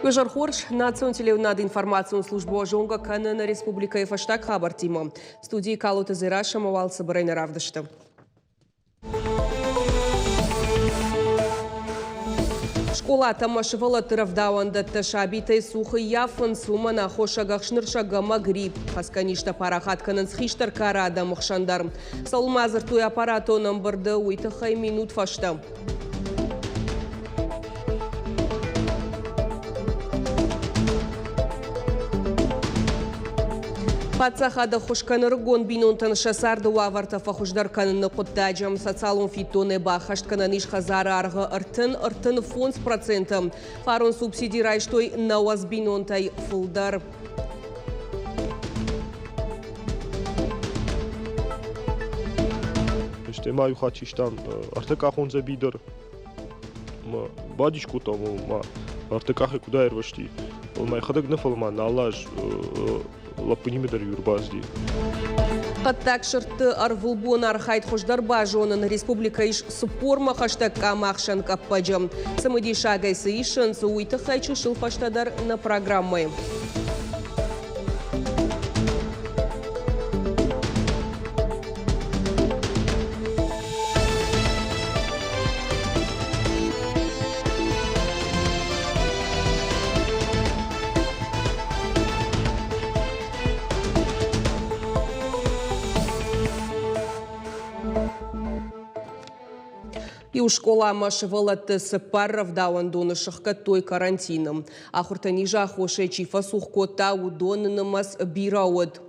Уе хорз, национ телеуынады информацион службӕ зонгӕ кӕны нӕ республикӕйы фӕстаг хабӕрттимӕ. Студийы Калоты Дзерассӕ ӕмӕ уал цыбырӕй нӕ равдысты. Скъолатӕ ӕмӕ сывӕллӕтты рӕвдауӕндӕттӕ сабитӕй цух ӕййафынц, уымӕн аххосаг ӕхснырсӕг ӕмӕ грипп. Хӕцгӕ низтӕ парахат кӕнынц хистӕр кары адӕмы хсӕн дӕр. Цӕуыл ма дзырдтой аппаратон ӕмбырды, уый тыххӕй минут фӕстӕ. Паддзахад ӕххуыс кӕны ӕрыгон бинонтӕн сӕ царды уавӕртӕ фӕхуыздӕр кӕныны хъуыддаджы. Социалон фиддонӕй баххӕст кӕнӕн ис хӕдзары аргъы 35%. Фарон субсиди райстой 90 бинонтӕй фылдӕр. Стӕй ма иу хатт систам ӕртӕкъахон дзӕбидыр. Бадис кодтам, ма ӕртӕкъахӕй куыд аирвӕзти. Фӕлӕ ма йӕхӕдӕг нӕ, фӕлӕ ма нал аз лӕппынимӕ дӕр иу ӕрбацыди. Хъӕддаг сырдты ӕрвылбон архайд хуыздӕр базонын республикӕйы ис 40-мӕ хӕстӕг къамӕхсӕн къӕппӕджы. Цымыдисагӕй цы исынц, уый тыххӕй чысыл фӕстӕдӕр нӕ программӕйы. Иу скъоламӕ сывӕллӕтты цыппар рӕвдауӕндоны сыхгӕдтой карантины. Ахуыртӕ низы аххосӕй чи фӕцух кодта, уыдоны нымӕц бирӕ уыд.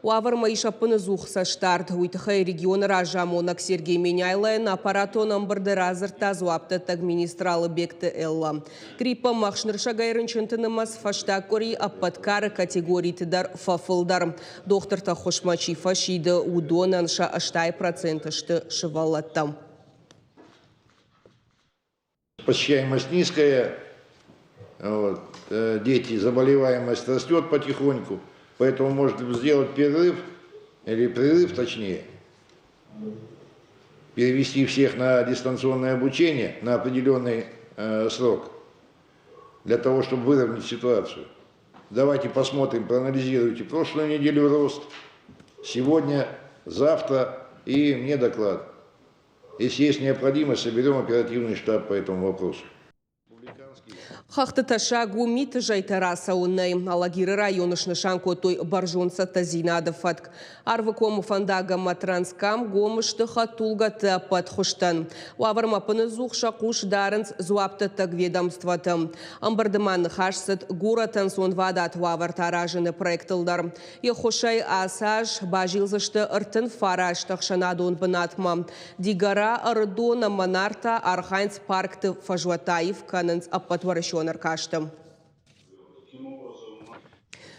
Уавӕрмӕ ис ӕппынӕдзух цӕстдард. Уый тыххӕй регионы разамонӕг Сергей Меняйлойӕн аппаратон ӕмбырды радзырдта дзуапдӕттӕг министр Алыбегты Элла. Грипп ӕмӕ ӕхснырсӕгӕй рынчынты нымӕц фӕстаг къуыри ӕппӕт кары категориты дӕр фӕфылдӕр. Дохтырты ӕххуысмӕ чи фӕсиды, уыдонӕн сӕ 80% сты сывӕллӕттӕ. Посещаемость низкая, вот, дети, заболеваемость растет потихоньку, поэтому может сделать перерыв, или прерыв точнее, перевести всех на дистанционное обучение на определенный срок, для того, чтобы выровнять ситуацию. Давайте посмотрим, проанализируйте прошлую неделю рост, сегодня, завтра и мне доклад. Если есть необходимость, соберем оперативный штаб по этому вопросу. Хӕхты тӕссаг у миты зӕйтӕ рацӕуынӕй. Алагиры районы снысан кодтой бӕрзонд цӕттӕдзинады фӕтк. Арвыкомы фӕндаг ӕмӕ Транскам гом сты хӕдтулгӕты ӕппӕт хуызтӕн. Уавӕрмӕ ӕппынӕдзух сӕ хъус дарынц дзуапдӕттӕг ведомствоты. Ӕмбырды ма ныхас цыд горӕты ӕнцонвадат уавӕртӕ аразыны проектыл дӕр. Йе ххуысӕй ацы аз базилдзысты 39 ӕхсӕнадон бынатмӕ. Дигора, Ӕрыдон ӕмӕ Нарта архайынц паркты фӕзуӕттӕ аив кӕнынц ӕппӕтуӕрӕсеон ӕркасты.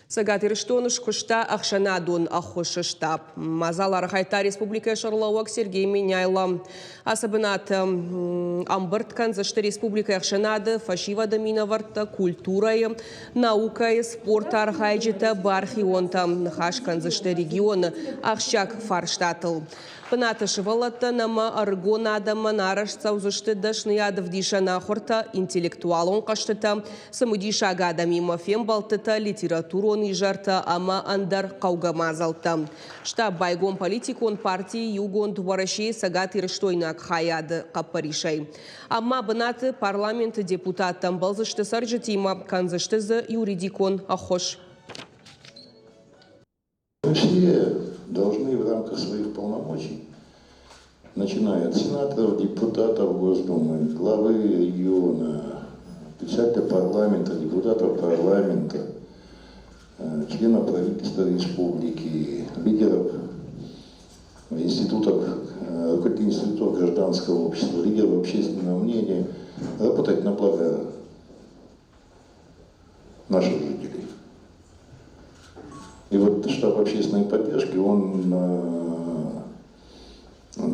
Цӕгат Ирыстоны скуыста ӕхсӕнадон ӕххуысы штаб. Мадзал архайдта республикӕйы сӕргълӕууӕг Сергей Меняйло. Ацы бынаты ӕмбырд кӕндзысты республикӕйы ӕхсӕнады, фӕсивӕды минӕвӕрттӕ, культурӕйы, наукӕйы, спорты архайджытӕ, бархионтӕ. Ныхас кӕндзысты регионы ахсджиаг фарстатыл. Бынаты сывӕллӕттӕн ӕмӕ ӕрыгон адӕмӕн арӕзт цӕудзысты дӕсныйадӕвдисӕн ахуыртӕ, интеллектуалон хъӕзтытӕ, цымыдисаг адӕмимӕ фембӕлдтытӕ, литературон изӕртӕ ӕмӕ ӕндӕр хъӕугӕ мадзӕлттӕ. Штаб байгом политикон парти Иугонд Уӕрӕсейы цӕгатирыстойнаг хайады хъӕппӕрисӕй. Ам ма бынаты парламенты депутаттӕ ӕмбӕлдзысты цӕрджытимӕ, кӕндзысты дзы юридикон ӕххуыс. Все должны в рамках своих полномочий, начиная от сенаторов, депутатов Госдумы, главы региона, председателя парламента, депутатов парламента, членов правительства республики, лидеров институтов, руководителей институтов гражданского общества, лидеров общественного мнения, работать на благо наших жителей. И вот штаб общественной поддержки, он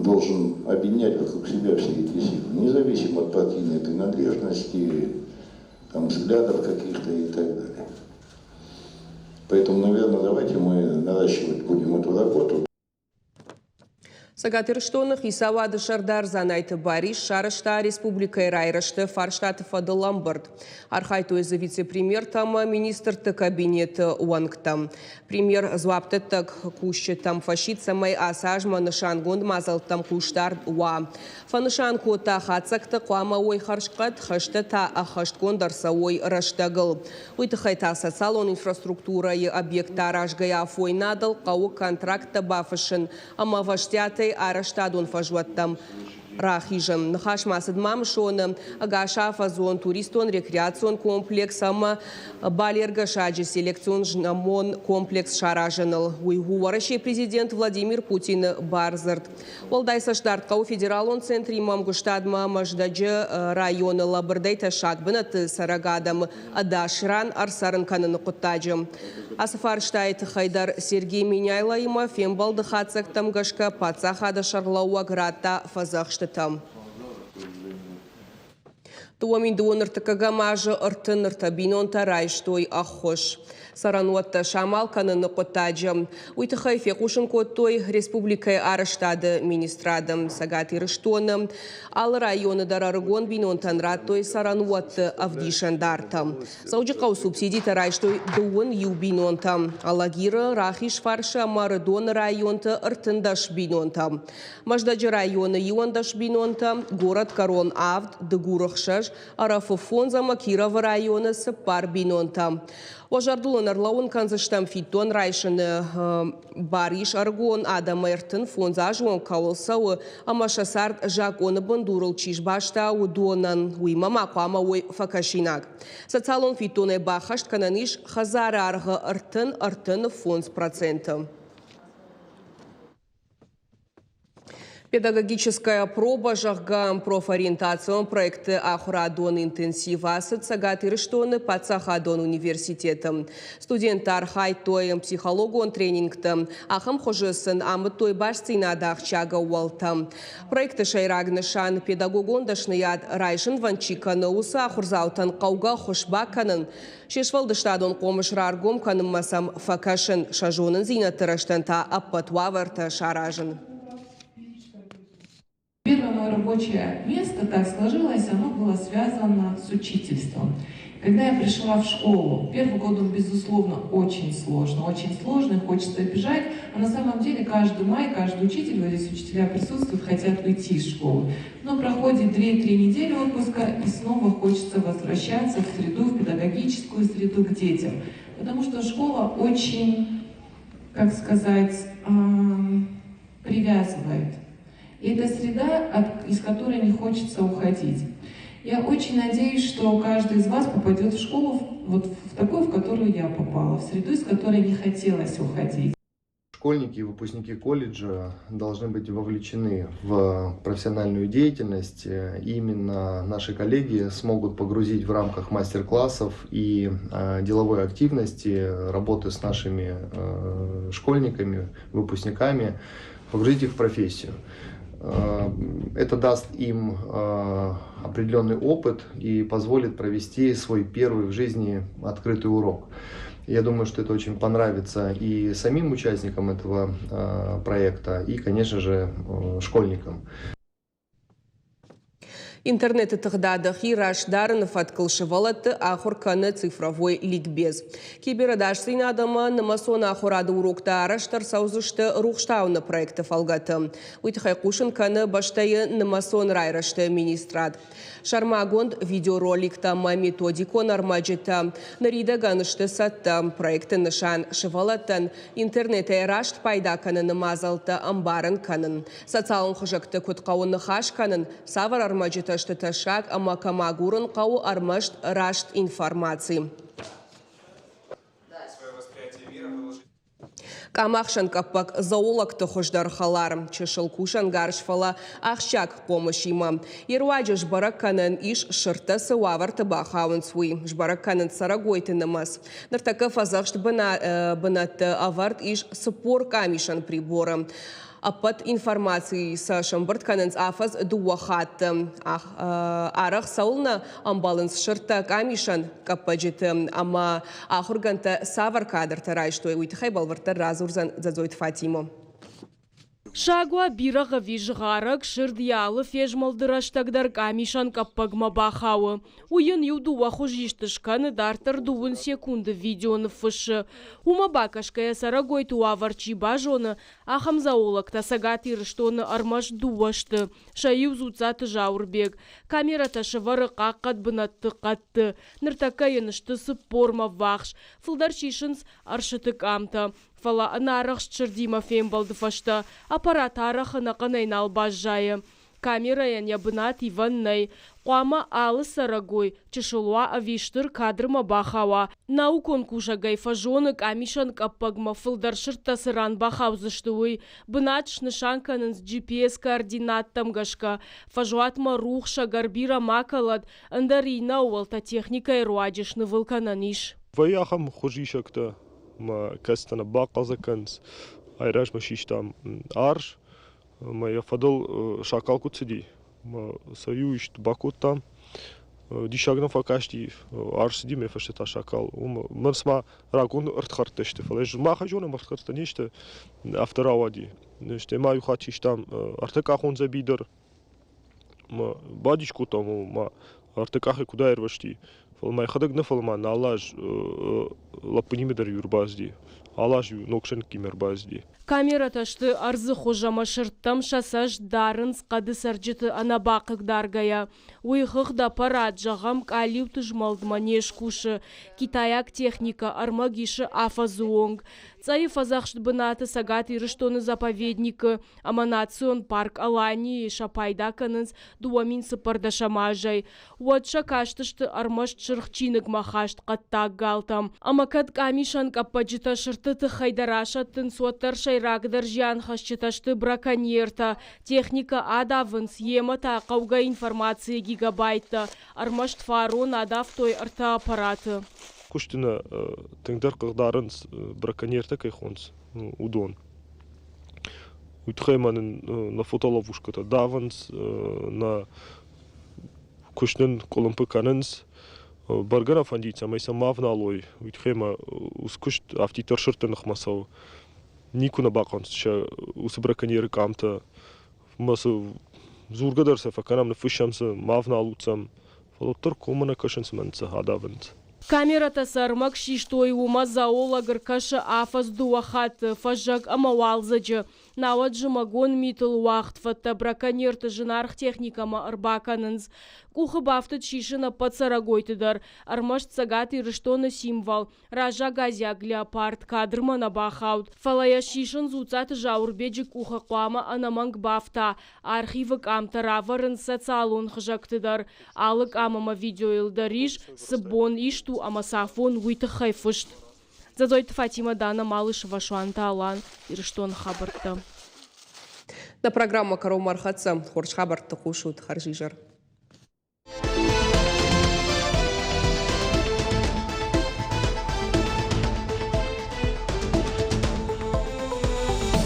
должен объединять вокруг себя все эти силы, независимо от партийной принадлежности, там, взглядов каких-то и так далее. Поэтому, наверное, давайте мы наращивать будем эту работу. Цӕгат Ирыстоны хицауады сӕрдар Дзанайты Барис сарӕзта республикӕйы райрӕзты фарстаты фӕдыл ӕмбырд. Архайдтой дзы вице-премьертӕ ӕмӕ министрты кабинеты уӕнгтӕ. Премьер дзуапдӕттӕг кусджытӕм фӕсидт, цӕмӕй ацы азмӕ нысангонд мадзӕлттӕм хъусдард уа. Фӕнысан кодта, хатдзӕгтӕ хъуамӕ уой хӕрзхъӕд, хӕстӕ та ӕххӕстгонд ӕрцӕуой рӕстӕгыл. Уый тыххӕй та социалон инфраструктурӕйы объекттӕ аразгӕйӕ афойнадыл хъӕуы контракттӕ бафыссын ӕмӕ ӕвӕстиатӕй арӕзтадон фӕзуӕттӕм рахизын. Ныхас ма цыд Мамысоны ӕгас афӕдзон туристон-рекреацион комплекс ӕмӕ Балергӕсаджы селекцион-знӕмон комплекс саразыныл. Уый у Уӕрӕсейы президент Владимир Путины бардзырд. Уӕлдай цӕстдард хъӕуы федералон центримӕ ӕмгуыстадмӕ Мӕздӕджы районы лӕбырдӕй тӕссаг бынӕтты цӕрӕг адӕмы ӕдас ран ӕрцӕрын кӕныны хъуыддаджы. Ацы фарстайы тыххӕй дӕр Сергей Меняйлоимӕ фембӕлды хатдзӕгтӕм гӕсгӕ паддзахады сӕргълӕууӕг радта фӕдзӕхстытӕ. 2002 ӕртыккӕгӕм азы 33 бинонтӕ райстой ӕххуыс цӕрӕнуӕттӕ самал кӕныны хъуыддаджы. Уый тыххӕй фехъусын кодтой республикӕйы арӕзтады министрады. Цӕгат Ирыстоны алы районы дӕр ӕрыгон бинонтӕн радтой цӕрӕнуӕтты ӕвдисӕндартӕ. Дзӕуджыхъӕуы субсидитӕ райстой 21 бинонтӕ. Алагиры, Рахизфарсы ӕмӕ Ӕрыдоны районты 13 бинонтӕ. Мӕздӕджы районы 11 бинонтӕ, горӕтгӕрон авд, Дыгуры хсӕз, Ӕрӕфы фондз ӕмӕ Кировы районы цыппар бинонтӕ. Уӕ зӕрдыл ын ӕрлӕууын кӕндзыстӕм фиддон райсыны бар ис ӕрыгон адӕмы 35 азы онг кӕуыл цӕуы ӕмӕ сӕ цард закъоны бындурыл чи сбаста, уыдонӕн. Уыимӕ ма хъуамӕ уой фӕкӕсинаг. Социалон фиддонӕй баххӕст кӕнӕн ис хӕдзары аргъы 30-35%. Педагогическая проба, зӕгъгӕ, профориентацион проекты ахуырадон интенсив ацыд Цӕгат Ирыстоны паддзахадон университеты. Студенттӕ архайдтой психологон тренингты, ахӕм хуызы сын амыдтой бастдзинады ахсджиаг ӕууӕлтӕ. Проекты сӕйраг нысан – педагогон дӕсныйад райсынвӕнд чи кӕны, уыцы ахуырдзаутӕн хъӕугӕ ӕххуыс бакӕнын, се сфӕлдыстадон хъомыс раргом кӕнынмӕ сӕм фӕкӕсын, сӕ зонындзинӕдты рӕзтӕн та ӕппӕт уавӕртӕ саразын. Первое мое рабочее место, так сложилось, оно было связано с учительством. Когда я пришла в школу, первый год он, безусловно, очень сложно, очень сложно, хочется бежать, а на самом деле каждый май, каждый учитель, вот здесь учителя присутствуют, хотят уйти из школы. Но проходит 2-3 недели отпуска, и снова хочется возвращаться в среду, в педагогическую среду к детям. Потому что школа очень, как сказать, привязывает. И это среда, из которой не хочется уходить. Я очень надеюсь, что каждый из вас попадет в школу вот в такую, в которую я попала, в среду, из которой не хотелось уходить. Школьники и выпускники колледжа должны быть вовлечены в профессиональную деятельность. Именно наши коллеги смогут погрузить в рамках мастер-классов и деловой активности, работы с нашими школьниками, выпускниками, погрузить их в профессию. Это даст им определенный опыт и позволит провести свой первый в жизни открытый урок. Я думаю, что это очень понравится и самим участникам этого проекта, и, конечно же, школьникам. Интернеты тыгъдады хи раст дарыны фӕткыл сывӕллӕтты ахуыр кӕны цифровой ликбез. Киберӕдасдзинад ӕмӕ нымӕцон ахуырады уроктӕ арӕзт ӕрцӕудзысты Рухстауыны проекты фӕлгӕты. Уый тыххӕй хъусын кӕны бӕстӕйы нымӕцон райрӕзты министрад. Сӕрмагонд видеороликтӕ ӕмӕ методикон ӕрмӕджытӕ ныридӕгӕн сты цӕттӕ. Проекты нысан сывӕллӕттӕн интернетӕй раст пайда кӕныны мадзӕлттӕ ӕмбарын кӕнын. Социалон хызӕгты куыд хъӕуы ныхас кӕнын, цавӕр ӕрмӕджытӕ сты тӕссаг ӕмӕ кӕм агурын хъӕуы ӕрмӕст раст информаци. Къамахсӕн къӕппӕг зоологты хуыздӕр хӕлар, чысыл кусӕнгарз, фӕлӕ ахсджиаг хъомысимӕ. Йе руаджы сбӕрӕг кӕнӕн ис, сырдтӕ цы уавӕрты бахауынц, уый. Сбӕрӕг кӕнынц цӕрӕгойты нымӕц. Ныртӕккӕ фӕдзӕхст бынӕтты ӕвӕрд ис 40 къамисӕн приборы. Ӕппӕт информаци сӕ сӕмбырд кӕнынц афӕдз дыууӕ хатты. Арӕх цӕуылнӕ ӕмбӕлынц сырдтӕ къамисӕн къӕппӕджыты ӕмӕ ахуыргӕндтӕ цавӕр кадртӕ райстой, уый тыххӕй бӕлвырддӕр радзурдзӕн Дзӕдзойты Фатимӕ. Саг уа, бирӕгъ ӕви зыгъарӕг, сырд йӕ алы фезмӕлды рӕстӕг дӕр къамисӕн къӕппӕгмӕ бахауы. Уый йын иу-дыууӕ хуызисты скӕны, дарддӕр дыууын секунды видео ныффыссы. Уымӕ бакӕсгӕйӕ цӕрӕгойты уавӕр чи базоны, ахӕм зоологтӕ Цӕгат Ирыстоны ӕрмӕст дыууӕ сты. Сӕ иу Дзуццаты Зауырбег. Камерӕтӕ сӕвӕры хъахъхъӕд бынӕтты, хъӕдты. Ныртӕккӕ йын сты цыппормӕ ввахс. Фылдӕр сисынц ӕрсыты къамтӕ. Фӕлӕ ӕнарӕхст сырдимӕ фембӕлды фӕстӕ аппарат арӕх ӕнӕхъӕнӕй нал баззайы. Камерӕйӕн йӕ бынат ивӕн нӕй. Хъуамӕ алы цӕрӕгой, чысыл уа ӕви стыр, кадрмӕ бахауа. Наукон кусӕгӕй фӕзоны, къамисӕн къӕппӕгмӕ фылдӕр сырдтӕ цы ран бахаудзысты, уый. Бынат снысан кӕнынц GPS-координаттӕм гӕсгӕ. Фӕзуатмӕ рухс ӕгӕр бирӕ ма кӕлӕд, ӕндӕр иннӕ ӕууӕлтӕ техникӕйы руаджы снывыл кӕнӕн ис. Вӕййы ахӕм хуызисӕгтӕ, мӕ кӕцытӕ нӕ бахъӕлдзӕг кӕнынц. Айразмӕ систам арс, ӕмӕ йӕ фӕдыл сакал куыд цыди, ӕмӕ сӕ иу ист бакодтам. Диссаг нӕм фӕкасти, арс цыди, мӕ фӕстӕ та сакал. Уым мӕн цыма рагон ӕрдхӕрдтӕ сты, фӕлӕ махӕй зонӕм ӕрдхӕрдтӕ не сты, афтӕ рауади. Стӕй ма иу хатт систам ӕртӕкъахон дзӕбидыр. Ма бадис кодтам, ма ӕртӕкъахӕй куыд аирвӕзти. Фӕлӕ ма йӕхӕдӕг нӕ, фӕлӕ ма нал аз лӕппынимӕ дӕр-иу ӕрбацыди. Алы аз-иу ног сӕныккимӕ ӕрбацыди. Камерӕтӕ сты ӕрдзы хуыз ӕмӕ сырдтӕм сӕ цӕст дарынц хъӕды цӕрджыты ӕнӕбахъыгдаргӕйӕ. Уый хыгъд аппарат, зӕгъӕм, къалиуты змӕлдмӕ не скусы. Китайаг техникӕ ӕрмӕг исы афӕдзы онг. Цъӕйы фӕдзӕхст бынаты Цӕгат Ирыстоны заповедникы ӕмӕ национ парк Аланийы сӕ пайда кӕнынц 2014 азӕй. Уӕд сӕ кастысты ӕрмӕст Сырх чиныгмӕ хаст хъӕддаг галтӕм. Ӕмӕ кӕд къамисӕн къӕппӕджытӕ сырдты тыххӕй дӕр асӕттынц, уӕддӕр сӕйрагдӕр зианхӕсджытӕ сты браконьертӕ. Техникӕ адавынц, йемӕ та хъӕугӕ информацийы гигабайттӕ. Ӕрмӕст фарон адавтой ӕртӕ аппараты. Куысты нӕ тынгдӕр хъыгдарынц браконьертӕ кӕй хонынц, уыдон. Уый тыххӕй ма нын нӕ фотоловушкӕтӕ давынц, нӕ куыст нын къуылымпы кӕнынц. Бӕргӕ нӕ фӕндид, цӕмӕй сӕм ма ӕвналой, уый тыххӕй ма уыцы куыст афтиддӕр сырдты ныхмӕ цӕуы. Никуы нӕ бахъӕуынц сӕ уыцы браконьеры къамтӕ. Ма цы дзургӕ дӕр сӕ фӕкӕнӕм, ныффыссӕм сӕ, ма ӕвналут сӕм. Фӕлӕ уӕддӕр коммӕ нӕ кӕсынц ӕмӕ сӕ адавынц. Камерӕтӕ цы ӕрмӕг систой, уымӕ зоолог ӕркӕсы афӕдз дыууӕ хатты, фӕззӕг ӕмӕ уалдзӕджы. Науӕд зымӕгон митыл уагъд фӕдтӕ браконьерты зынаргъ техникӕмӕ ӕрбакӕнынц. Къухы бафтыд сисын ӕппӕт цӕрӕгойты дӕр, ӕрмӕст Цӕгат Ирыстоны символ, раззагазиаг леопард кадрмӕ нӕ бахауд, фӕлӕ йӕ сисын Дзуццаты Зауырбеджы къухы хъуамӕ ӕнӕмӕнг бафта. Архивы къамтӕ равӕрынц социалон хызӕгты дӕр. Алы къам ӕмӕ видеойыл дӕр ис, цы бон ист у ӕмӕ цафон, уый тыххӕй фыст. Дзӕдзойты Фатимӕ, Дана Малышева, Суанты Алан, Ирыстоны хабӕрттӕ. Нӕ программӕ кӕронмӕ ӕрхӕццӕ. Хорз хабӕртты хъусут. Хӕрзизӕр.